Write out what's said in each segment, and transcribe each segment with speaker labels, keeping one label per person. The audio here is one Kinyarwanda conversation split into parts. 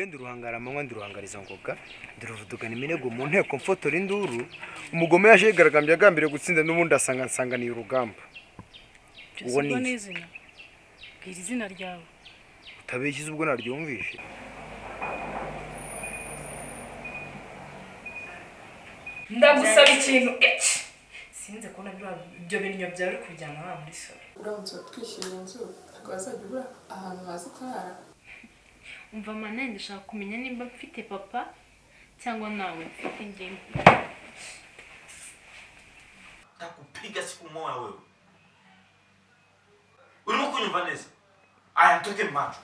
Speaker 1: Genda uruhangara amanywa, ndiruhangariza ngoga, ndiruvudugana iminego mu nteko, mfotora induru. Umugome yaje yigaragambye agambiriye gutsinda, n'ubundi asanga nsanganiye urugamba. Uwo
Speaker 2: Ubwo
Speaker 1: ni
Speaker 2: ni izina, bwira izina ryawe.
Speaker 1: Utabeshyize ubwo naryumvishe.
Speaker 3: Ndagusaba ikintu iki? Sinze kubona biriya ibyo binyo byawe uri kubijyana hano muri salo.
Speaker 4: Uramutse watwishyuriye inzu, ntabwo wazajya ubura ahantu haza kurara.
Speaker 5: Umva mana, ndashaka kumenya nimba mfite papa cyangwa nawe mfite njyewe.
Speaker 6: Takupiga siku moja wewe. Urimo kunyumva neza? Aya, ntoke mu macho.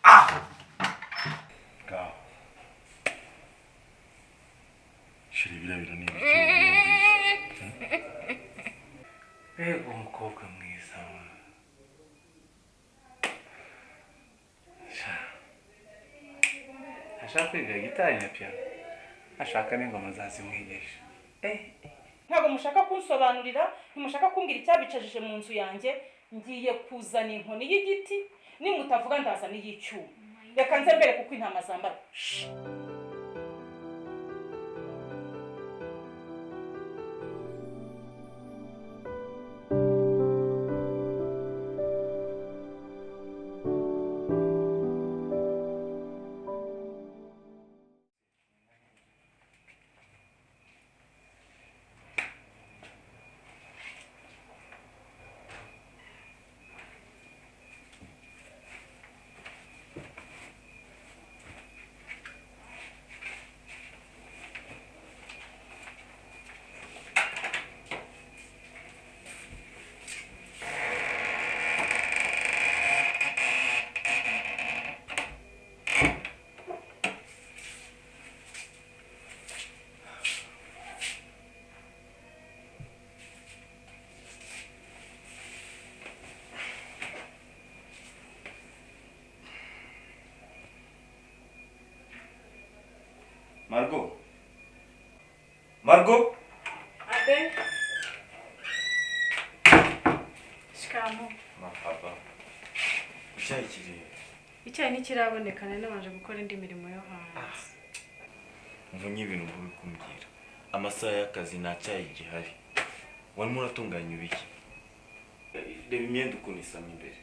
Speaker 6: Ah!
Speaker 7: Ngaho shira, biriya bintu ni ibiki wumvise? Mbega umukobwa mwiza! Sha. Ashaka kwiga gitari na piano, ashaka n'ingoma zazimwigisha.
Speaker 3: Ntabwo mushaka kunsobanurira, ntimushaka kumbwira icyabicajije mu nzu yanjye. Ngiye kuzana inkoni y'igiti, nimutavuga ndazana iy'icyuma. Reka nze mbere kuko intama zambara. Shh.
Speaker 6: Margot. Margot.
Speaker 2: Abe. Shikamoo.
Speaker 6: Marhaba. Icyayi kiri?
Speaker 2: Icyayi ntikiraboneka, nari nabanje gukora indi mirimo yo hanze.
Speaker 6: Mvunye ibintu uri kumbwira. Amasaha y'akazi nta cyayi gihari. Warimo uratunganya ibiki? Reba imyenda ukuntu isamo imbere.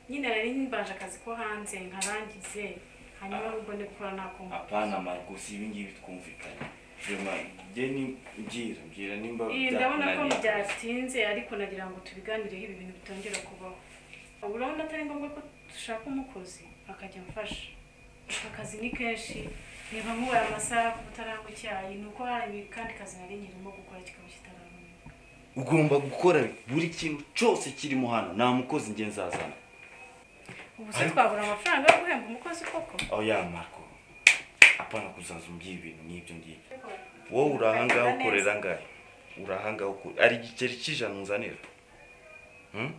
Speaker 2: Nyine nari mbanje akazi ko hanze nkarangize, hanyuma ubwo ndi gukora nako.
Speaker 6: Hapana Margot, si ibi ngibi twumvikanye. Vraiment, njye ni mbwira, mbwira nimba
Speaker 2: Iyi ndabona ko
Speaker 6: byakunaniye.
Speaker 2: byatinze, ariko nagira ngo tubiganireho, ibi bintu bitongera kubaho. Ubu urabona atari ngombwa ko dushaka umukozi akajya amfasha? Akazi ni kenshi. Reba nkubaye amasaha kuba utaranywa icyayi, ni uko hari kandi kazi nari nkirimo gukora kikaba kitaraboneka.
Speaker 6: Ugomba gukora buri kintu cyose kirimo hano, nta mukozi njye nzazana.
Speaker 2: Ubu se twabura amafaranga yo guhemba umukozi koko?
Speaker 6: Oya Marco, apana kuzaza umbwira ibintu nk'ibyo ngibyo. Wowe uri ahangaha ukorera angahe? Uri ahangaha ukorera ari igiceri cy'ijana unzanira? Hmm?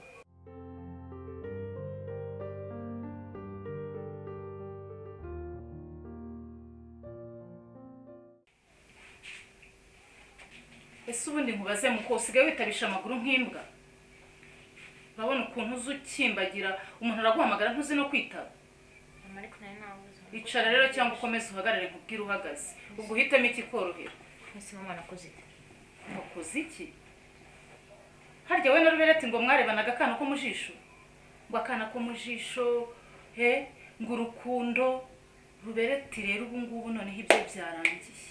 Speaker 3: Ese ubundi nkubaze muko, usigaye witabisha amaguru nk'imbwa? Urabona ukuntu uza ukimbagira, umuntu araguhamagara ntuzi no kwitaba.
Speaker 5: Mama, ariko nari nabuze.
Speaker 3: Icara rero cyangwa ukomeze uhagarare nkubwire uhagaze, ubwo uhitemo ikikorohera.
Speaker 5: Ese mama, nakoze iki?
Speaker 3: Wakoze iki? Harya we na Rubereti ngo mwarebanaga akana ko mu jisho, ngo akana ko mu jisho he, ngo urukundo. Rubereti rero ubu ngubu noneho ibyo byarangiye,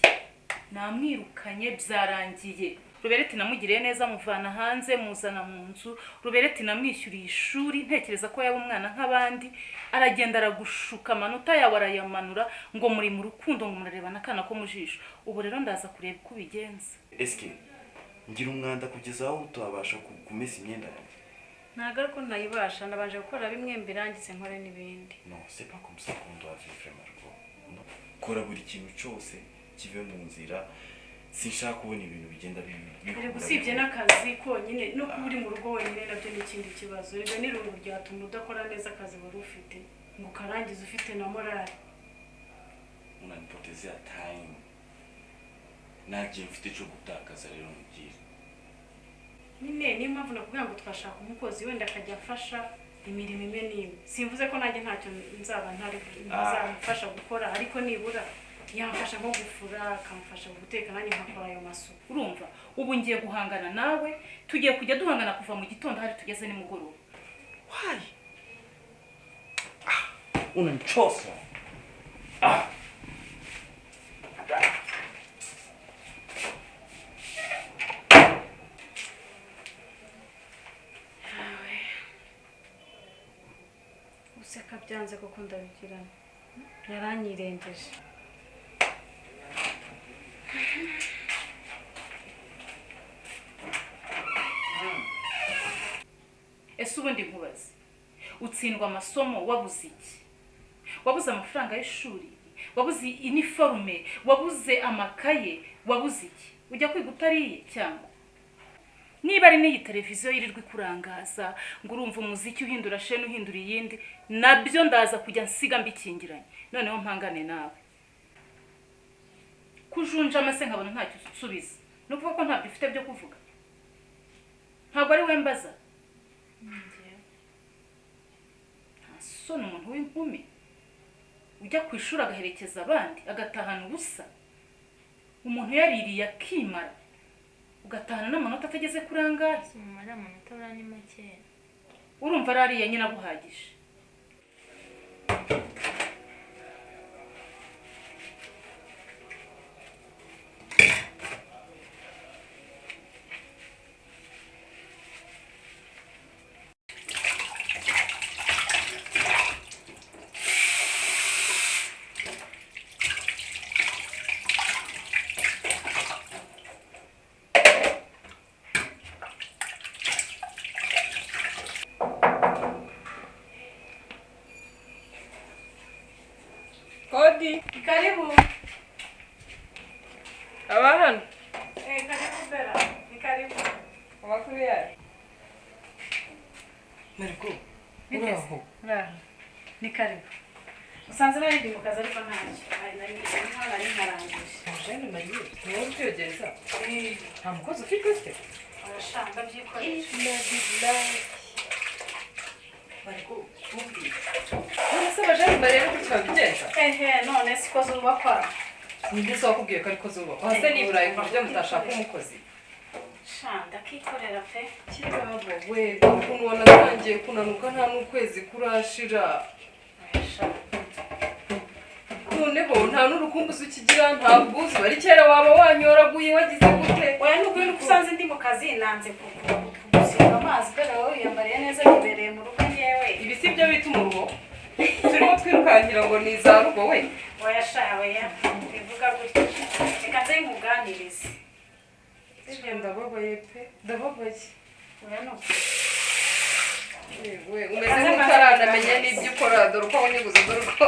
Speaker 3: namwirukanye, byarangiye. Rubereti namugiriye neza, muvana hanze muzana mu nzu. Rubereti namwishyuriye ishuri, ntekereza ko yaba umwana nk'abandi. Aragenda aragushuka, amanota yawe arayamanura, ngo muri mu rukundo, ngo murarebana akana ko mu jisho. Ubu rero ndaza kureba uko ubigenza.
Speaker 6: Eske ngira umwanda kugeza aho utabasha kumesa imyenda yanjye?
Speaker 2: Ntabwo ariko ntayibasha, nabanje gukora bimwe mbirangize nkore n'ibindi.
Speaker 6: Non, c'est pas comme ça qu'on doit vivre, Margot. Non. Kora buri kintu cyose kive mu nzira, sinshaka kubona ibintu bigenda bihura.
Speaker 2: Erega usibye n'akazi konyine, no kuba uri mu rugo wenyine nabyo ni ikindi kibazo. Erega n'irungu ryatuma udakora neza akazi wari ufite ngo ukarangize ufite na morale.
Speaker 6: Unanipotezea time. Nta gihe mfite cyo gutakaza rero, mubwire.
Speaker 2: Nyine niyo mpamvu nakubwira ngo twashaka umukozi, wenda akajya afasha. Imirimo imwe n'imwe. Simvuze ko nanjye ntacyo nzaba ntari nzamufasha gukora, ariko nibura yamfasha nko gufura, akamfasha guteka, nanjye nkakora ayo masuku.
Speaker 3: Urumva ubu ngiye guhangana nawe, tugiye kujya duhangana kuva mu gitondo hari tugeze nimugoroba.
Speaker 6: Why? Unanichosa.
Speaker 2: Useka byanze kuko ndabigirana. Yaranyirengeje.
Speaker 3: Ese ubundi nkubaze, utsindwa amasomo wabuze iki? Wabuze amafaranga y'ishuri, wabuze iniforume, wabuze amakaye, wabuze iki? Ujya kwiga utariye cyangwa? Niba ari n'iyi televiziyo yirirwa ikurangaza ngo urumva umuziki uhindura shene uhindura iyindi, nabyo ndaza kujya nsiga mbikingiranye. Noneho mpangane nawe. Kujunja amase nkabona ntacyo usubiza. Ni ukuvuga ko ntabyo ufite byo kuvuga. Ntabwo ari we mbaza. Nta soni umuntu w'inkumi ujya ku ishuri agaherekeza abandi agatahana ubusa. Umuntu yaririye akimara, ugatahana n'amanota atageze kuri angahe?
Speaker 5: Mama, amanota buriya ni makeya.
Speaker 3: Urumva arariye nyine aguhagije.
Speaker 4: Kodi.
Speaker 2: Karibu.
Speaker 4: Aba hano.
Speaker 2: Karibu Bella. Ni karibu.
Speaker 4: Amakuru yayo. Mariko, uraho.
Speaker 2: Uraho. Ni karibu. Usanze nari ndi mu kazi ariko ntacyo. Nari nkarangije.
Speaker 4: Jeanne Marie, ni wowe utiyogeza? Nta mukozi ufite se?
Speaker 2: Urashaka byikorera.
Speaker 4: Mariko, ntumbwire. None se abajene Marie rero gutya babigenza?
Speaker 2: Ehe, none siko zubakwa.
Speaker 4: Ninde se wakubwiye ko ariko zubakwa? Ese ni i Burayi ku buryo mutashaka umukozi?
Speaker 2: Sha, ndakikorera pe.
Speaker 4: Kirabo we, ukuntu wanatangiye kunanuka nta n'ukwezi kurashira. Noneho nta n'urukumbuzi ukigira, nta bwuzu, bari kera waba wanyoraguye wagize gute?
Speaker 2: Oya, nubwo usanze ndi mu kazi nanze kugusiga amazi, Bella wowe wiyambariye neza wibereye mu rugo nyewe.
Speaker 4: Ibi si byo bita umuruho? Turimo twirukankira ngo ni za rugo we.
Speaker 2: Oya sha, oya, bivuga gutyo. Reka nze nkuganirize.
Speaker 4: Ndababaye pe, ndababaye.
Speaker 2: Oya ni ukuri.
Speaker 4: Yewe, umeze nk'utaranamenya n'ibyo ukora, dore uko wanyuguza, dore uko.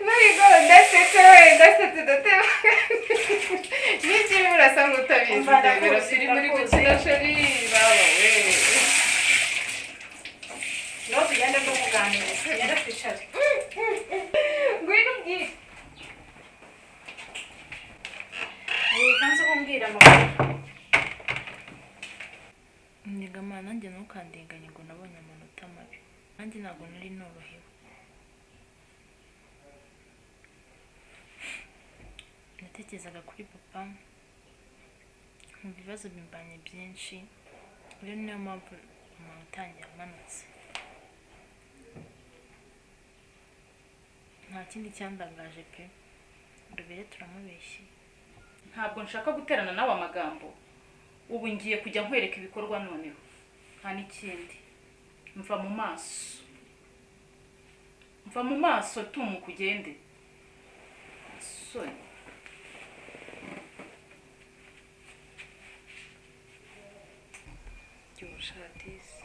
Speaker 4: Marigo, ndasetse we, ndasetse ndateba. N'ibyo urimo urasa nk'utabizi, ndebera filime uri gukina sheri, baba we.
Speaker 2: Niho tugenda tukuganiriza, tugende twicare.
Speaker 4: Ngwino umbwire.
Speaker 2: Reka nze umbwire amakuru.
Speaker 5: Nyigamana nanjye ntukandenganye ngo nabonye amanota mabi. Nanjye ntabwo nari norohewe. Natekerezaga kuri papa, nkumva ibibazo bimbanye byinshi, rero niyo mpamvu amanota yanjye yamanutse. Nta kindi cyandangaje pe. Rubere turamubeshye.
Speaker 3: Ntabwo nshaka guterana nawe amagambo. Ubu ngiye kujya nkwereka ibikorwa noneho. Nta n'ikindi. Mva mu maso. Mva mu maso tumuka ugende. Soni.
Speaker 4: Byushadisi.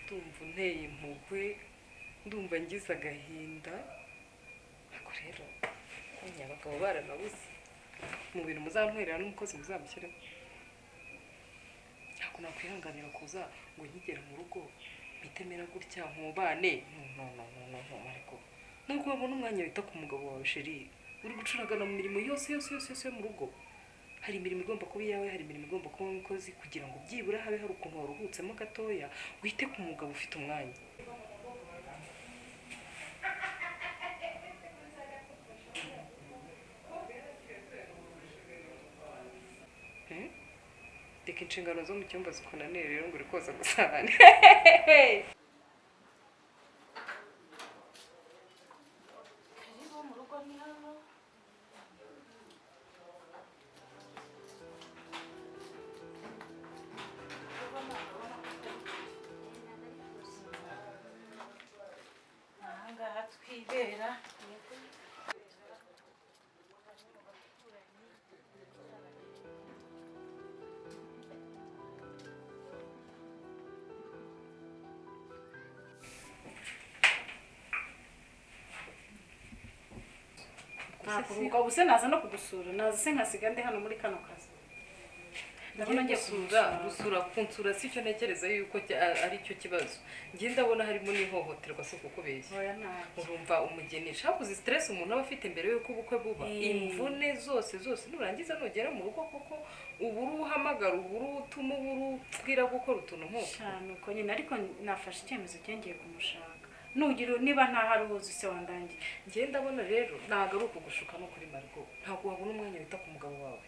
Speaker 4: Ndumva unteye impuhwe, ndumva ngize agahinda. Ariko rero, abagabo baranabuze. Mu bintu muzantwerera n'umukozi muzamushyiremo. Ntabwo nakwihanganira kuza ngo nkigere mu rugo mpitemera gutya nkubane. No no no no no, Mariko. Nubwo wabona umwanya wita ku mugabo wawe sheri, uri gucuragana mu mirimo yose yose yose yose yo mu rugo. Hari imirimo igomba kuba iyawe, hari imirimo igomba kuba umukozi, kugira ngo byibura habe hari ukuntu waruhutsemo gatoya, wite ku mugabo ufite umwanya. Reka inshingano zo mu cyumba zikunaniye rero ngo uri koza amasahani.
Speaker 3: Karibu mu rugo ni hano. Ahangaha twibera.
Speaker 2: Ntakuruhuka ubu se naza no kugusura, naza se nkasiga ndi hano muri kano kazi.
Speaker 4: Ndabona ngiye gusura kunsura si cyo ntekereza yuko ari cyo kibazo. Ngiye ndabona harimo n'ihohoterwa, si ukukubeshya.
Speaker 2: Oya ntacyo.
Speaker 4: Urumva umugeni shabuze stress umuntu aba afite mbere yuko ubukwe buba, imvune zose zose, nurangiza nugera mu rugo koko uburu uhamagara, uburu utuma, uburu ubwira gukora utuntu nk'utwo.
Speaker 2: Cyane uko nyine, ariko nafashe icyemezo cyengeye kumushaka. Nugira niba ntahari uzi se wandangiye.
Speaker 4: Ngiye ndabona rero ntabwo ari ukugushuka no kuri Margot, ntabwo wabona umwanya wita ku mugabo wawe.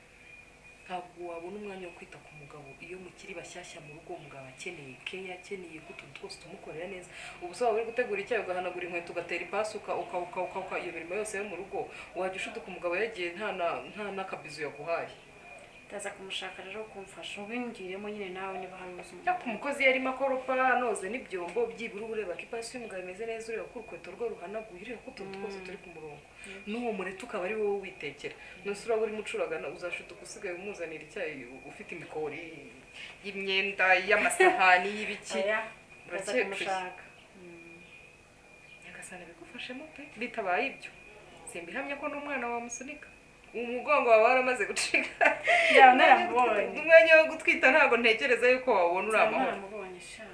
Speaker 4: Ntabwo wabona umwanya wo kwita ku mugabo iyo mukiri bashyashya mu rugo. Umugabo akeneye keya, akeneye ko utuntu twose tumukorera neza. Ubu se waba uri gutegura icyayi, ugahanagura inkweto, ugatera ipasi, uka iyo mirimo yose yo mu rugo, wajya ushuduka umugabo yagiye nta n'akabizu yaguhaye.
Speaker 2: Ndaza kumushaka rero kumfasha, ubingiremo nyine nawe niba hari uzi.
Speaker 4: Ariko umukozi yarimo akoropa anoze n'ibyombo, byibura ureba ko ipasi y'umugabo imeze neza, ureba ko urukweto rwe ruhanaguye, ureba ko utuntu twose turi ku murongo. N'uwo mureti ukaba ari wowe witekera. Nonese uraba urimo ucuragana, uzashuduka usigaye umuzanira icyayi ufite imikori y'imyenda, y'amasahani, y'ibiki.
Speaker 2: Ndaza kumushaka.
Speaker 4: Nyagasani bigufashemo pe, bitabaye ibyo simbihamya ko n'umwana wamusunika. Umugongo wawe waramaze gucika.
Speaker 2: Naramubonye.
Speaker 4: Umwanya wo gutwita ntabwo ntekereza yuko wabona uri amahoro.
Speaker 2: Naramubonye sha.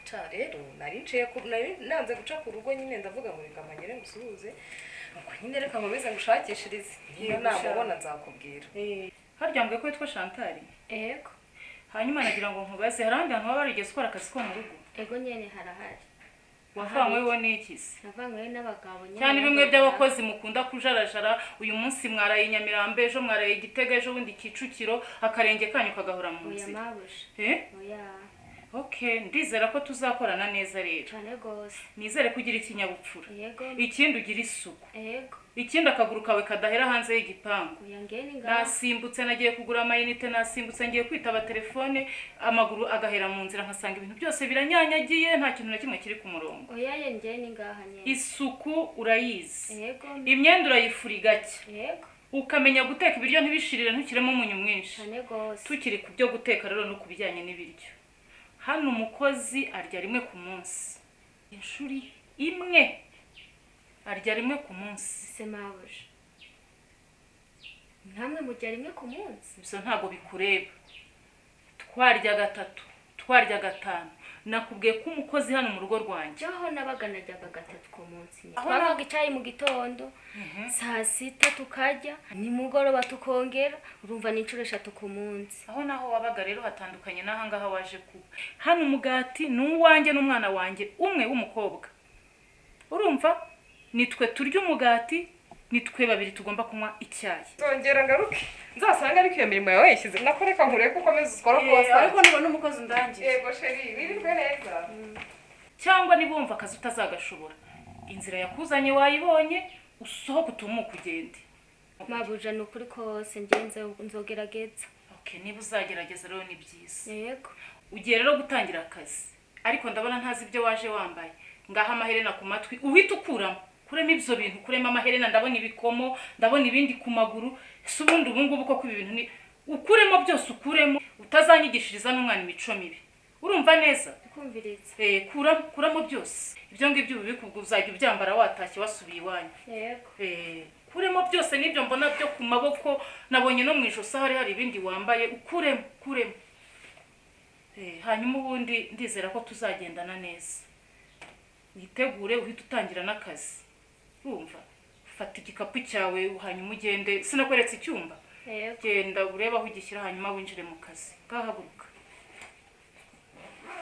Speaker 4: Ca rero nari nciye nari nanze guca ku rugo nyine, ndavuga ngo reka mpagere ngusuhuze, ubwo nyine reka nkomeze ngushakishirize, niba namubona nzakubwira.
Speaker 3: Harya mbwiye ko witwa Chantal?
Speaker 5: Ego.
Speaker 3: Hanyuma nagira ngo nkubaze, hari ahandi hantu waba warigeze ukora akazi ko mu rugo?
Speaker 5: Ego nyene harahari.
Speaker 3: Wavanywe wo n'iki se?
Speaker 5: Navanywe n'abagabo nyene.
Speaker 3: Cyane bimwe by'abakozi mukunda kujarajara, uyu munsi mwaraye Nyamirambo, ejo mwaraye Gitega, ejo bundi Kicukiro, akarenge kanyu kagahora mu nzira.
Speaker 5: Oya mabuja. Oya.
Speaker 3: Okay, ndizera ko tuzakorana neza rero.
Speaker 5: Cyane gose.
Speaker 3: Nizere kugira ikinyabupfura.
Speaker 5: Yego.
Speaker 3: Ikindi ugira isuku.
Speaker 5: Yego.
Speaker 3: Ikindi akaguru kawe kadahera hanze y'igipangu.
Speaker 5: Oya ngeni nga.
Speaker 3: Nasimbutse nagiye kugura amayinite, nasimbutse ngiye kwitaba telefone, amaguru agahera mu nzira, nkasanga ibintu byose biranyanyagiye, nta kintu na kimwe kiri ku murongo.
Speaker 5: Oya ye ngeni ngaha nyene.
Speaker 3: Isuku urayizi.
Speaker 5: Yego.
Speaker 3: Imyenda urayifura igacya.
Speaker 5: Yego.
Speaker 3: Ukamenya guteka ibiryo ntibishirire, ntukiremo umunyu mwinshi.
Speaker 5: Cyane gose.
Speaker 3: Tukiri ku byo guteka rero no kubijyanye n'ibiryo. Hano umukozi arya rimwe ku munsi. Inshuri imwe arya rimwe ku munsi.
Speaker 5: Se mabuja, ntamwe murya rimwe ku munsi?
Speaker 3: Ibyo ntabwo bikureba. Twarya gatatu, twarya gatanu. Nakubwiye ko umukozi hano mu rugo rwanjye.
Speaker 5: Jaho nabaga najyaga gatatu ku munsi. Twabaga icyayi mu gitondo, saa sita tukarya, nimugoroba tukongera, urumva ni inshuro 3 ku munsi.
Speaker 3: Aho naho wabaga rero hatandukanye n'aha ngaha waje kuba. Hano umugati ni uwanjye n'umwana wanjye umwe w'umukobwa. Urumva? Nitwe turya umugati, nitwe babiri tugomba kunywa icyayi.
Speaker 4: Nzongera ngaruke. Nzasanga ariko iyo mirimo yawe yishyize. Nako reka nkureke ukomeze ukore uko wasanze.
Speaker 2: Ariko nubona umukozi undangiye.
Speaker 4: Yego sheri, wirirwe neza.
Speaker 3: Cyangwa niba wumva akazi utazagashobora, inzira yakuzanye wayibonye, usohoke utumuke ugende.
Speaker 5: Mabuja ni ukuri kose ngenze nzogerageza.
Speaker 3: Okay, niba uzagerageza rero ni byiza.
Speaker 5: Yego.
Speaker 3: Ugiye rero gutangira akazi, ariko ndabona ntazi ibyo waje wambaye. Ngaha amaherena ku matwi uhita ukuramo. Kurema ibyo bintu, kurema amaherena, ndabona ibikomo, ndabona ibindi ku maguru. Se ubundi ubu ngubu koko ibi bintu ni ukuremo byose, ukuremo, utazanyigishiriza n'umwana imico mibi. Urumva neza?
Speaker 5: Kumviriza.
Speaker 3: Kuramo byose. Ibyo ngibyo ubibikubwo uzajya ubyambara watashye wasubiye iwanyu.
Speaker 5: Yego.
Speaker 3: Kuremo byose n'ibyo mbona byo ku maboko, nabonye no mu ijosi hari ibindi wambaye, ukuremo, kuremo. Hanyuma ubundi ndizera ko tuzagendana neza. Witegure uhite utangira n'akazi. Urumva? Fata igikapu cyawe hanyuma ugende. Sinakweretse icyumba.
Speaker 5: Yego.
Speaker 3: Genda urebe aho ugishyira, hanyuma winjire mu kazi. Bwahaguruka,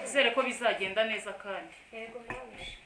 Speaker 3: izere ko bizagenda neza kandi.
Speaker 5: Yego, mabuja.